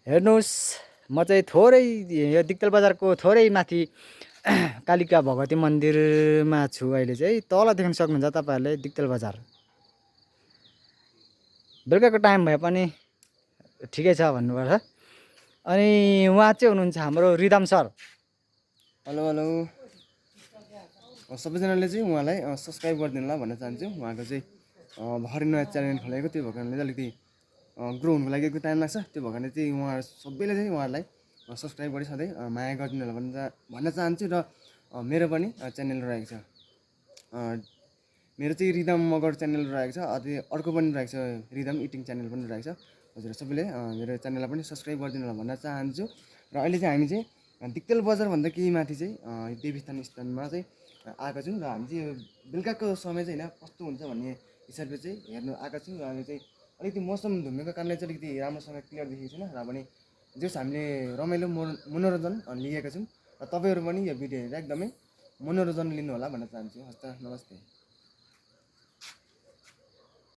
हेर्नुहोस् म चाहिँ थोरै यो दिक्तेल बजारको थोरै माथि कालिका भगवती मन्दिरमा छु अहिले चाहिँ। तल देख्न सक्नुहुन्छ तपाईँहरूले दिक्तेल बजार। बेलुकाको टाइम भए पनि ठिकै छ भन्नुपर्छ। अनि उहाँ चाहिँ हुनुहुन्छ हाम्रो रिदम सर। हेलो हेलो सबैजनाले चाहिँ उहाँलाई सब्सक्राइब गरिदिनु होला भन्न चाहन्छु। उहाँको चाहिँ भर्खरै नयाँ च्यानल खोलेको, त्यो भएको कारणले अलिकति ग्रो हुनुको लागि एकदम टाइम लाग्छ। त्यो भएको कारणले चाहिँ उहाँहरू सबैले चाहिँ उहाँहरूलाई सब्सक्राइब गरी सधैँ माया गरिदिनु होला भन्न चाहन्छु। र मेरो पनि च्यानल रहेको छ, मेरो चाहिँ रिदम मगर च्यानल रहेको छ। अझै अर्को पनि रहेको छ, रिदम इटिङ च्यानल पनि रहेको छ। हजुर सबैले मेरो च्यानललाई पनि सब्सक्राइब गरिदिनु होला भन्न चाहन्छु। र अहिले चाहिँ हामी चाहिँ दिक्तेल बजारभन्दा केही माथि चाहिँ देवीस्थान स्थानमा चाहिँ आएको छौँ। र हामी चाहिँ यो बेलुकाको समय चाहिँ होइन कस्तो हुन्छ भन्ने हिसाबले चाहिँ हेर्नु आएको छौँ। र हामी चाहिँ अलिकति मौसम धुम्मेको कारणले चाहिँ अलिकति राम्रोसँग क्लियर देखेको छैन। र पनि जस हामीले रमाइलो मनोरञ्जन लिएका छौँ। र तपाईँहरू पनि यो भिडियो हेरेर एकदमै मनोरञ्जन लिनु होला भन्न चाहन्छु। हस् त, नमस्ते।